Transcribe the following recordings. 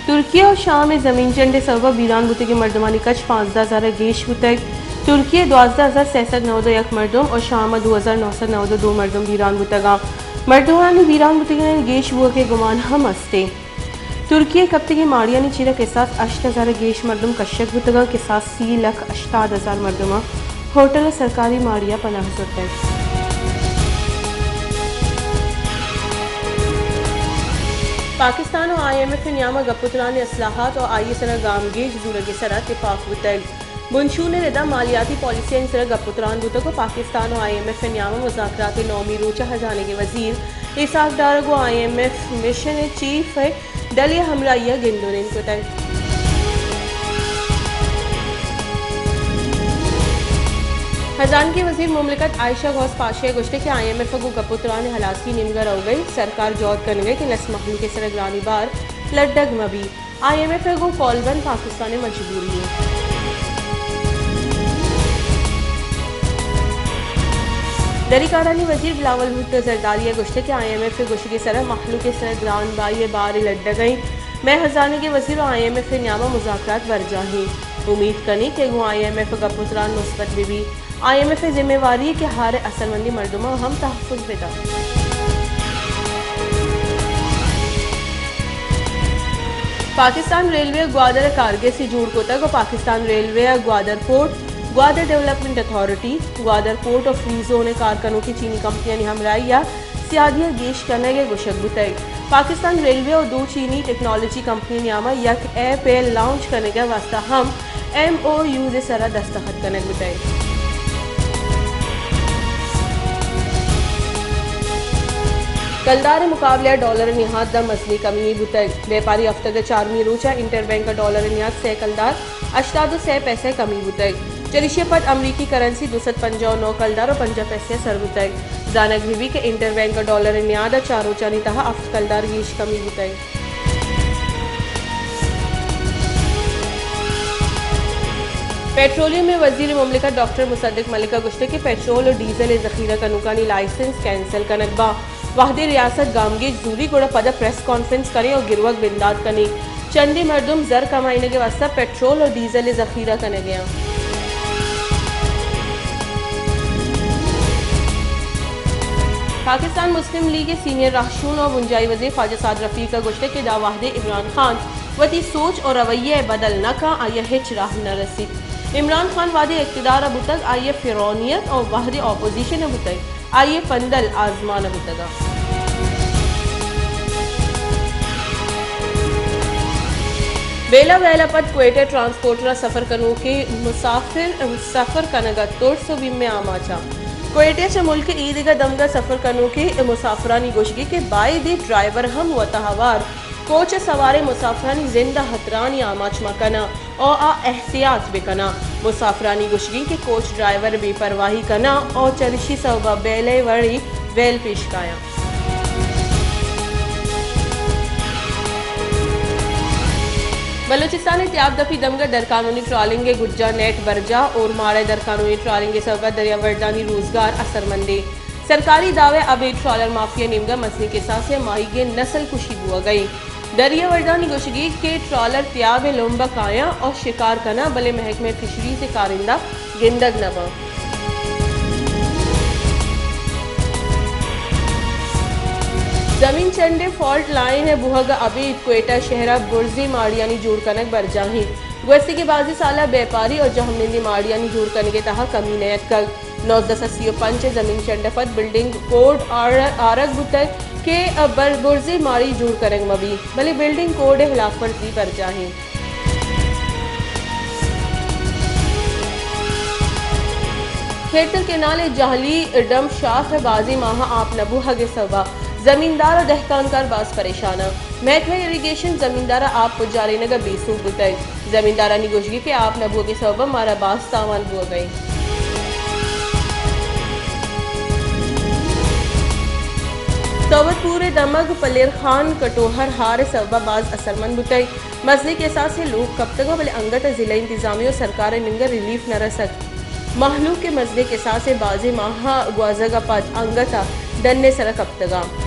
ترکیہ ءُ شام ءِ زمین چنڈ ءِ سبب ءَ بیران بوتگیں مردمانی کچ پانزدہ ہزار ءَ گیش بوتگ۔ ترکیہ ءَ دوازدہ ہزار سئے سد نود ءُ یک مردم ءُ شام ءَ دو ہزار نو سد نود ءُ دو مردم بیران بوتگ اَنت۔ مردمانی بیران بوتگینانی گیش بوگ ءِ گمان ہم است اِنت۔ ترکیہ ءَ کپتگیں ماڑیانی چیرا کساس ہشت ہزار ءَ گیش مردم کشگ بوتگ اَنت، کساس سی لکھ ہشتاد ہزار مردماں ہوٹل ءُ سرکاری ماڑی ءَ پناہ زرتگ۔ پاکستان ءُ آئی ایم ایف ءِ نیام ءَ گپ ءُ تران ءِ اصلاحات ءُ آئی ءِ سرا گامگیج زورگ ءِ سرا تپاک بوتگ۔ بنشون ءِ ردا مالیاتی پالیسیانی سرا گپ ءُ تران بوتگ ءُ پاکستان ءُ آئی ایم ایف ءِ نیام ءَ مذاکرات ءِ نومی روچ ءَ ہزانگیں وزیر اسحاق ڈار ءَ گوں آئی ایم ایف مشن ءِ چیف ءِ ڈل ءِ ہمراہی ءَ گند ءُ نند کتگ۔ ہزانگیں وزیر مملکت عائشہ غوث پاشا ءَ گوشتگ کہ آئی ایم ایف ءَ گوں گپ ءُ تران ءِ ہلاسی ءِ نیمگ ءَ روگ ءَ اِنت، سرکار جہد کنگ ءَ اِنت کہ نس مہلوک ءِ سرا گرانی بار لڈگ مہ بیت۔ آئی ایم ایف ءَ گوں کولبند پاکستان ءِ مجبوری اِنت۔ دری کارانی وزیر بلاول بھٹو زرداری ءَ گوشتگ کہ آئی ایم ایف ءِ گوشگ ءِ سرا مہلوک ءِ سرا گران بائی ءِ بار لڈگ ءَ اِنت۔ مئے ہزانگیں وزیر ءُ آئی ایم ایف ءِ نیام ءَ مذاکرات برجاہ اِنت۔ امیت کنیں کہ گوں آئی ایم ایف ءَ گپ ءُ تران مثبت بہ بیت۔ آئی ایم ایف ءِ ذمہ واری اِنت کہ ہر اثرمندیں مردماں ہم تحفظ بدنت۔ پاکستان ریلوے ءَ گوادر ءَ کارگسی جوڑ کتگ ءُ پاکستان ریلوے ءَ گوادر پورٹ، گوادر ڈیولپمنٹ اتھارٹی، گوادر پورٹ ءُ فری زون ءِ کار کنوکیں چینی کمپنیانی ہمراہی ءَ سیادی ءَ گیش کنگ ءِ گوشگ بوتگ۔ پاکستان ریلوے ءُ دو چینی ٹیکنالوجی کمپنی نیام ءَ یک ایپ ءِ لانچ کنگ ءِ واستہ ہم ایم او یوز ءِ سرا دستخط کنگ بوتگ۔ کلدار ءِ مقابلہ ءَ ڈالر ءِ نہاد ءَ مزنیں کمی یے بوتگ۔ بیپاری ہفتگ ءِ چارمی روچ ءَ انٹر بینک ءَ ڈالر ءِ نہاد سئے کلدار ہشتاد ءُ سئے پیسہ کمی بوتگ۔ چریشی ءَ پد امریکی کرنسی دو سد پنجاہ ءُ نو کلدار ءُ پنجاہ پیسہ ءَ سر بوتگ۔ زانگ بہ بیت کہ انٹر بینک ءَ ڈالر ءِ نیاد ءَ چار روچانی تہا ہفت کلدار گیش کمی بوتگ۔ پیٹرولیم ءِ وزیر مملکت ڈاکٹر مصدق ملک ءَ گوشتگ کہ پیٹرول ءُ ڈیزل ءِ ذخیرہ کنوکانی لائسنس کینسل کنگ باں۔ وہدے ریاست گامگیج زوری گڑا پدا پریس کانفرنس کنیں ءُ گروک بندات کنیں۔ چندے مردم زر کمائینگ ءِ واستہ پیٹرول ءُ ڈیزل ءِ ذخیرہ کنگ ءَ اَنت۔ پاکستان مسلم لیگ ءِ سینئر رہشون ءُ بنجاہی وزیر خواجہ سعد رفیق ءَ گوشتگ کہ داں وہدے عمران خان وتی سوچ ءُ رویہ ءَ بدل نہ کنت، آئی ءَ ہچ راہ نہ رسیت۔ عمران خان وہدے اقتدار ءَ بوتگ، آئی ءِ فرعونیت ءُ وہدے اپوزیشن ءَ بوتگ، آئی ءِ پندل آزمان ءَ بوتگ اَنت۔ بیلہ ویل ءَ پد کوئٹہ ٹرانسپورٹر ءَ سفر کنوکیں مسافر سفر کنگ ءَ ترس ءُ بیم ءِ آماچ اَنت۔ کوئٹہ ءَ چہ ملک ءِ ایدگہ دمگ ءَ سفر کنوکیں مسافرانی گوشگ اِنت کہ بائد اِنت ڈرائیور ہم وتا ہوار کوچ ءَ سواریں مسافرانی زند ءَ ہترانی آماچ مہ کناں ءُ آ احتیاط بہ کناں۔ مسافرانی گوشگ اِنت کہ کوچ ڈرائیور بے پرواہی کناں ءُ چریشی سوب ءَ بیلہ ءِ وڑیں ویل پیش کایاں۔ بلوچستان ءِ تیاب دپی دمگ ءَ درقانونی ٹرالنگ ءِ گجا نیٹ برجاہ، اورماڑہ ءِ درقانونی ٹرالنگ ءِ سوب ءَ دریاوردانی روزگار اثرمند اِنت۔ سرکاری دعوی ءَ ابید ٹرالر مافیا ءِ نیمگ ءَ مزنیں کساسے ءَ ماہیگیں نسل کشی بوگ ءَ اِنت۔ دریاوردانی گوشگ اِنت کہ ٹرالر تیاب ءِ لمب ءَ کایاں ءُ شکار کناں، بلے محکمہ فشریز ءِ کارندہ گندگ نہ باں۔ زمین چنڈ ءِ فالٹ لائن ءِ بوہگ ءَ ابید کوئٹہ شہر ءَ برزی ماڑیانی جوڑ کنگ برجاہ اِنت۔ گوستگیں بازیں سال ءَ بیپاری ءُ جہمنندی ماڑیانی جوڑ کنگ ءِ تہا کمی نیتکگ۔ نوزدہ سد سی ءُ پنچ ءِ زمین چنڈ ءَ پد بلڈنگ کوڈ آر-، آرگ بوتگ کہ بر-، برزیں ماڑی جوڑ کنگ مہ بیت، بلے بلڈنگ کوڈ ءِ ہلاپ ورزی برجاہ اِنت۔ کھیرتھل کینال ءِ جہلی ڈمپ شاخ ءَ بازیں ماہ ءَ آپ نہ بوہگ ءِ سبب ءَ زمیندار ءُ دہکانکار باز پریشان اَنت۔ محکمہ اریگیشن زمیندار ءَ آپ پجارینگ ءَ بے سوب بوتگ۔ زمیندارانی گوشگ اِنت کہ آپ نہ بوگ ءِ سبب ءَ مارا باز تاوان بوگ ءَ اِنت۔ صحبت پور ءِ دمگ پلیر خان کٹوہر ہار ءِ سبب ءَ باز اثرمند بوتگ۔ مزنیں کساسے لوگ کپتگ اَنت، بلے انگت ءَ ضلعی انتظامیہ ءُ سرکار ءِ نیمگ ءَ ریلیف نہ رسگ۔ مہلوک ءِ مزنیں کساسے بازیں ماہ ءَ گوازگ ءَ پد انگت ءَ ڈن ءِ سر ءَ کپتگ اَنت۔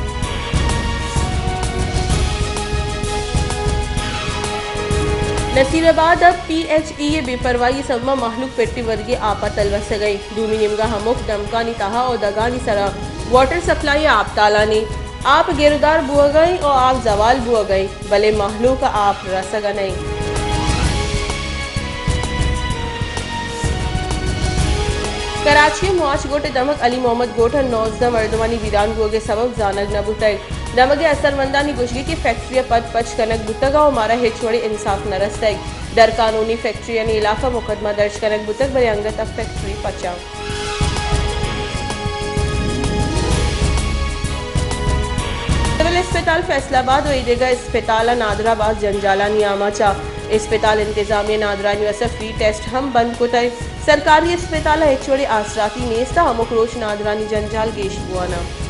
نصیر آباد ء پی ایچ ای ء بے پرواہی ء سبب ء مہلوک پٹی ورگی آپ ء تل رسگ ء انت۔ دومی نیمگ ء ہمک دمکانی تہا ء دگانی سرا واٹر سپلائی ء آپ تالان انت۔ آپ گردار بوگ ء انت ء آپ زوال بوگ ء انت، بلے مہلوک ء آپ رسگ ء نہ انت۔ کراچی ء مواچ گوٹ ء دمگ علی محمد گوٹھ ء نوزدہ مردمانی بیران بوگ ء سبب زانگ نہ بوتگ۔ دمگ ء اثرمندانی گوشگ کہ فیکٹری ء پد پچ کنگ بوتگ ء مارا ہچ وڑیں انصاف نہ رستگ۔ در قانونی فیکٹریانی ہلاف ء مقدمہ درج کنگ بوتگ، بلے انگت ء فیکٹری پچ ء۔ سول اسپتال فیصل آباد و ایدگہ اسپتال ء نادرا باز جنجالانی آماچ ء۔ اسپتال انتظامیہ نادرانی واسطہ فری ٹیسٹ ہم بند کتگ۔ سرکاری اسپتال ء ہچ وڑیں آسراتی نیست ء ہمک روچ نادرانی جنجال گیش بوان ء۔